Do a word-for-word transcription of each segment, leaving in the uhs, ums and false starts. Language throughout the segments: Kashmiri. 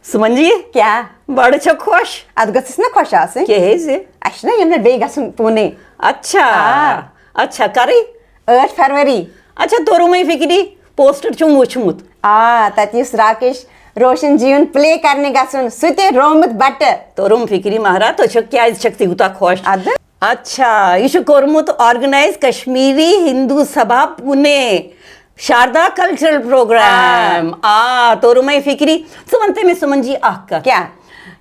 سُمن جی، کیٛاہ؟ بڑٕ چھےٚ خۄش۔ ادٕ گٔژھٕس نا خۄش آسٕنۍ۔ کیٛازِ؟ اَسہِ چھُنہ ییٚمہِ لٹہِ بیٚیہِ گژھُن پوٗنے۔ اچھا۔ آ۔ اچھا، کرٕے؟ ٲٹھ فروری۔ اچھا، توٚرُمے فِکری، پوسٹر چھُم وُچھمُت۔ آ، تتہِ یُس راکیش روشن جی یُن پلے کرنہِ گژھُن، سُہ تہِ رومُت بٹہٕ۔ توٚرُم فِکری مہرا، تُہۍ چھِو، کیٛازِ چھِکھ تیوٗتاہ خۄش؟ ادٕ؟ اچھا، یہِ چھُ کوٚرمُت organize کشمیری ہندو سبھا پوٗنے، شاردا کلچرل پروگرام۔ آ۔ آ، توٚرُمے فِکری۔ ژٕ وَن تہٕ مےٚ، سُمن جی، اکھ کتھ۔ کیٛاہ؟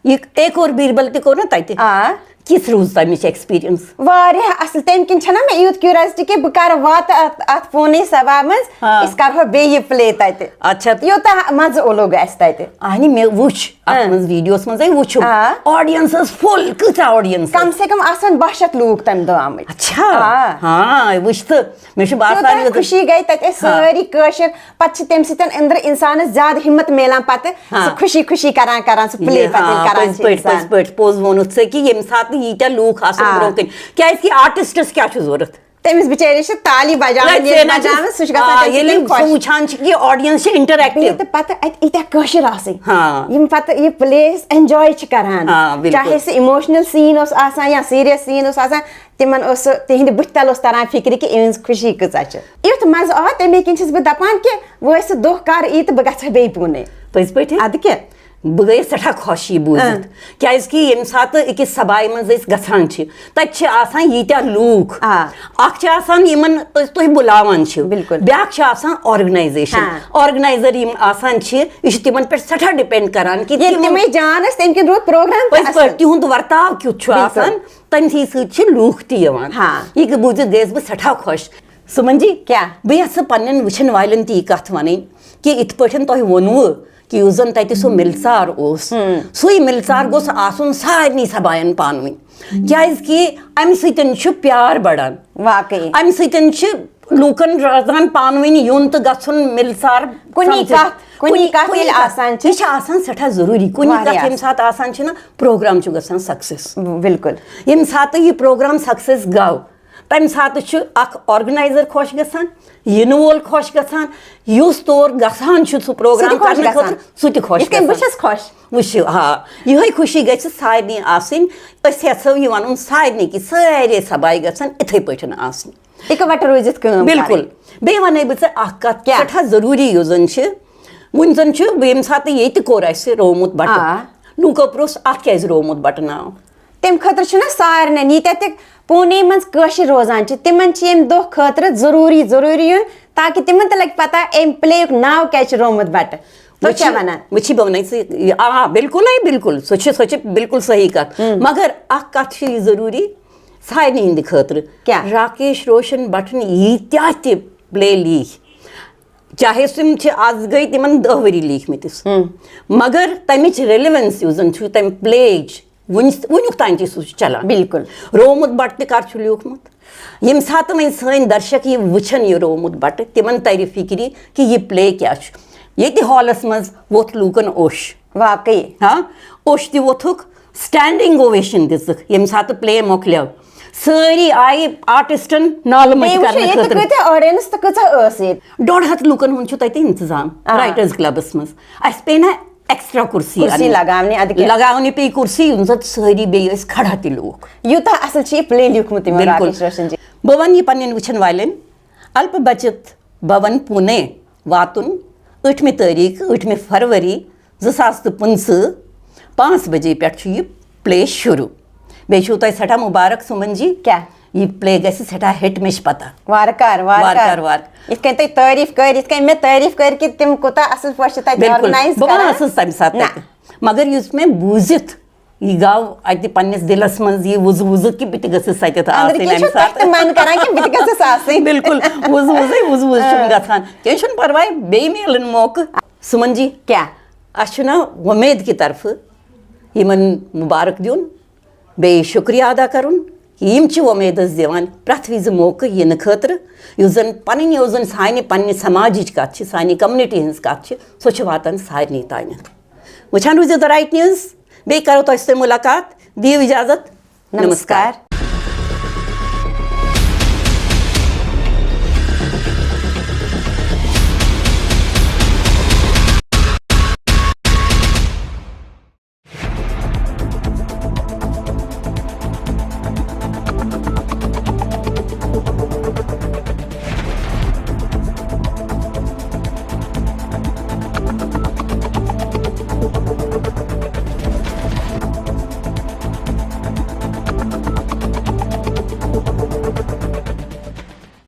یہِ ایک اور بیربل تہِ کوٚر نا تتہِ؟ آ۔ کِژھ روٗز تَمِچ experience؟ واریاہ اصل۔ تمہِ کِنۍ چھَنہ مےٚ یوٗت curiosity کہِ بہٕ کَرٕ واتہٕ اتھ، اتھ پوٗنے سبھا منٛز۔ آ۔ أسۍ کَرہو بیٚیہِ یہِ پلے تتہِ۔ اچھا۔ یوٗتاہ مزٕ لوٚگ اَسہِ تتہِ۔ اہنہِ، مےٚ وٕچھ اتھ آ۔ منٛز، videoس منٛز ہے وٕچھُم۔ آ۔ Audience ٲس full، کۭژاہ audience ٲس؟ کم سے کم آسن باہ شیٚتھ لوٗکھ تمہِ دۄہ آمٕتۍ۔ اچھا۔ آ۔ ہاں، وٕچھ تہٕ مےٚ چھُ باسان کۭژاہ یوٗتاہ خوشی گٔے تتہِ، أسۍ ہاں۔ سٲری کٲشِر۔ پتہٕ چھِ تمہِ سۭتۍ أنٛدرٕ انسانس زیادٕ ہمت میلان پتہٕ، ہاں۔ سُہ خوشی خوشی کران کران، سُہ پلے یہِ، پتہٕ ییٚلہِ ہاں، کران پٔزۍ چھِ پٲٹھۍ، انسان۔ پٔزۍ پٲٹھۍ، پوٚز ووٚنُتھ ژےٚ کہِ ییٚمہِ ساتہٕ ییٖتیاہ لوٗکھ آسن آ۔ برونٛہہ کِنۍ، کیازِ کہِ artistس کیٛاہ چھُ ضروٗرت؟ تٔمِس بِچٲرِس چھِ تالی بجاوٕنۍ، نژِ ییٚلہِ ہے نہ چھُس۔ بجاوان، سُہ چھُ گژھان آ، تَمہِ سۭتۍ ییٚلہِ خۄش۔ سُہ وٕچھان چھِ کہِ audience چھِ interactive۔ بیٚیہِ تہٕ پتہٕ اَتہِ ییٖتیٛاہ کٲشِر آسٕنۍ، ہاں۔ یِم پتہٕ یہِ plays enjoy چھِ کران۔ آ، بِلکُل۔ چاہے سُہ emotional scene اوس آسان یا serious scene اوس آسان، تِمن اوس سُہ، تِہنٛدِ بٕتھِ تل اوس تران فِکرِ کہِ یِہنٛز خوشی کۭژاہ چھِ۔ یُتھ مزٕ آو، تَمے کِنۍ چھَس بہٕ دَپان کہِ وۄنۍ سُہ دۄہ کر یی تہٕ بہٕ گژھٕ ہا بیٚیہِ پوٗنے۔ پٔزۍ پٲٹھۍ؟ اَدٕ کیٛاہ؟ بہٕ گٔیَس سٮ۪ٹھاہ خۄش یہِ بوٗزِتھ۔ اۭں۔ کیٛازِ کہِ ییٚمہِ ساتہٕ أکِس سبایہِ منٛز أسۍ گژھان چھِ، تَتہِ چھِ آسان ییٖتیٛاہ لوٗکھ۔ آ۔ اَکھ چھِ آسان یِمن أسۍ تُہۍ بُلاوان چھِو۔ بِلکُل۔ بیٛاکھ چھِ آسان organization۔ ہاں۔ Organizer یِم آسان چھِ، یہِ چھُ تِمن پٮ۪ٹھ سٮ۪ٹھاہ depend کران کہِ ییٚلہِ تِمن تِمے جان ٲسۍ، تَمہِ کِنۍ روٗد program تہِ پٔزۍ اَصٕل۔ پٲٹھۍ تِہُنٛد ورتاو کیُتھ چھُ بِلکُل۔ آسان، تَمہِ سۭتۍ چھِ لوٗکھ تہِ یِوان۔ ہاں۔ یہِ بوٗزِتھ گٔیَس بہٕ سٮ۪ٹھاہ خۄش۔ سُمن جی، کیٛاہ؟ بہٕ یژھٕ پننٮ۪ن وٕچھن والٮ۪ن تہِ یہِ کتھ ونٕنۍ کہِ یِتھ پٲٹھۍ تۄہہِ ووٚنوٕ کہِ یُس زن تتہِ سُہ مِلژار اوس، ہم۔ سُے مِلژار گوٚژھ آسُن سارنٕے سباین پانہٕ ؤنۍ، کیازِ کہِ امہِ سۭتۍ چھُ پیار بڑان۔ واقعی۔ امہِ سۭتۍ چھِ لوٗکن روزان پانہٕ ؤنۍ یُن تہٕ گژھُن مِلژار کُنی سمجھُن۔ کتھ، کُنی کُنی، کتھ کُنی ییٚلہِ کتھ۔ آسان چھِ۔ یہِ چھِ آسان سٮ۪ٹھاہ ضروٗری۔ کُنی واریاہ۔ کتھ ییٚمہِ ساتہٕ آسان چھِنہ، پروگرام چھُ گژھان success۔ بِلکُل۔ ییٚمہِ ساتہٕ یہِ پروگرام success گوٚو، تمہِ ساتہٕ چھُ اکھ organizer خۄش گژھان، یِنہٕ وول خۄش گژھان، یُس تور گژھان چھُ سُہ سُہ تہِ پروگرام خۄش کرنہٕ گژھان۔ خٲطرٕ، سُہ تہِ خۄش یِتھ کٔنۍ بہٕ گژھان۔ چھَس خۄش۔ وٕچھِو، ہا، یِہوٚے خوشی گژھِ سارنٕے آسٕنۍ۔ أسۍ یژھو یہِ وَنُن سارنٕے کہِ سارے سبایہِ گژھن اِتھَے پٲٹھۍ آسٕنۍ۔ اِکوَٹہٕ روٗزِتھ کٲم بِلکُل۔ کَرٕنۍ۔ بیٚیہِ وَنَے بہٕ ژےٚ اَکھ کَتھ، کیٛاہ؟ سٮ۪ٹھاہ ضروٗری یُس زَن چھِ، وٕنۍ زَن چھُ، ییٚمہِ ساتہٕ ییٚتہِ کوٚر اَسہِ رومُت بَٹہٕ، آ۔ لوٗکو پرٛوٚژھ، اَتھ کیٛازِ رومُت بَٹہٕ ناو؟ تَمہِ خٲطرٕ چھُنہ سارنٕے، ییٖتیٛاہ تہِ پوٗنے منٛز کٲشِر روزان چھِ، تِمن چھِ ییٚمہِ دۄہ خٲطرٕ ضروٗری، ضروٗری یُن، تاکہِ تِمن تہِ لگہِ پتہ اَمہِ پلے یُک ناو کیٛازِ چھُ رومُت بٹہٕ۔ تُہۍ کیٛاہ وَنان؟ وٕچھی بہٕ وَنَے ژٕ، آ، بِلکُل ہے، بِلکُل، سۄ چھِ، سۄ چھِ بِلکُل صحیح کَتھ۔ ہُم۔ مگر اَکھ کَتھ چھِ یہِ ضروٗری سارنٕے ہِنٛدِ خٲطرٕ۔ کیٛاہ؟ راکیش روشن بٹن ییٖتیٛاہ تہِ پلے لیکھۍ، چاہے سُہ، یِم چھِ، آز گٔے تِمن دَہ ؤری لیٖکھمٕتِس، ہُم۔ مگر تَمِچ relevance یُس زَن چھُ تَمہِ پلے یِچ، وُنہِ، وُنیُک تام تہِ سُہ چھُ چلان۔ بِلکُل۔ رومُت بٹ تہِ کر چھُ لیوٗکھمُت؟ ییٚمہِ ساتہٕ وۄنۍ سٲنۍ درشک یہِ وٕچھن، یہِ رومُت بٹ، تِمن ترِ فِکرِ کہِ یہِ پلے کیٛاہ چھُ۔ ییٚتہِ ہالس منٛز ووٚتھ لوٗکن اوٚش۔ واقعی۔ ہاں، اوٚش تہِ ووٚتھُکھ، standing ovation دِژٕکھ، ییٚمہِ ساتہٕ پلے مۄکلیو۔ سٲری آیہِ آرٹسٹن نالہٕ مٔتۍ بیٚیہِ وٕچھِو، کرنہٕ ییٚتہِ خٲطرٕ۔ کۭتیٛاہ audience تہٕ کۭژاہ ٲس ییٚتہِ؟ ڈۄڈ ہتھ لوٗکن ہُنٛد چھُ تتہِ انتظام آ۔ Writers Clubس منٛز۔ اسہِ پیٚیہِ نہ extra کُرسی کُرسی انٕنۍ۔ لگاونہِ، اَدٕ کیٛاہ؟ لگاونہِ پیٚیہِ کُرسی، ییٚمہِ ساتہٕ سٲری بیٚیہِ ٲسۍ کھڑا تہِ لوٗکھ۔ یوٗتاہ اصل چھُ یہِ پلے لیوٗکھمُت تِمو، بِلکُل۔ راکیش روشن جی۔ بہٕ ونہٕ یہِ پننٮ۪ن وٕچھن والٮ۪ن، الپہٕ بچت بھون پوٗنے واتُن ٲٹھمہِ تٲریٖخ، ٲٹھمہِ فروری زٕ ساس تہٕ پٕنٛژٕہ، پانٛژھ بجے پٮ۪ٹھ چھُ یہِ پلے شروٗع۔ بیٚیہِ چھُو تۄہہِ سٮ۪ٹھاہ مُبارک سُمن جی۔ کیٛاہ؟ یہِ پلے گژھِ سٮ۪ٹھاہ ہِٹ، مےٚ چھِ پتہ۔ وارٕ کار، وارٕ وارٕ کار۔ کار، وارٕ۔ یِتھ کٔنۍ تُہۍ تعٲریٖف کٔرۍ، یِتھ کٔنۍ مےٚ تعٲریٖف کٔرۍ کہِ تِم کوٗتاہ اصل پٲٹھۍ چھِ تتہِ بِلکُل۔ organize بہٕ ما کران۔ ٲسٕس تمہِ ساتہٕ نہ۔ تتہِ؟ مگر یُس مےٚ بوٗزِتھ یہِ گوٚو اتہِ پننِس دِلس منٛز یہِ وُزٕ وُزٕ کہِ بہٕ تہِ گٔژھٕس اتٮ۪تھ أنٛدرٕ آسٕنۍ کِنۍ چھُ امہِ تۄہہِ تہِ ساتہٕ۔ من کران کہِ بہٕ تہِ گٔژھٕس آسٕنۍ۔ بِلکُل، وُزٕ وُزٕے، وُزٕ وُزٕ چھُم آ۔ گژھان۔ کینٛہہ چھُنہٕ پرواے، بیٚیہِ میلن موقعہٕ۔ سُمن جی، کیٛاہ؟ اسہِ چھُنہ وۄمید کہِ طرفہٕ یِمن مُبارک دیُن، بیٚیہِ شُکریہ ادا کرُن۔ یِم چھِ وۄمید حظ دِوان پرٛٮ۪تھ وِزِ موقعہٕ یِنہٕ خٲطرٕ، یُس زن پنٕنۍ، یُس زن سانہِ پننہِ سماجٕچ کتھ چھِ، سانہِ community ہٕنٛز کتھ چھِ، سۄ چھِ واتان سارنٕے تامَتھ۔ وٕچھان روٗزِو The Right News، بیٚیہِ کرو تۄہہِ سۭتۍ مُلاقات۔ دِیِو اِجازت۔ نمسکار۔ نمسکار۔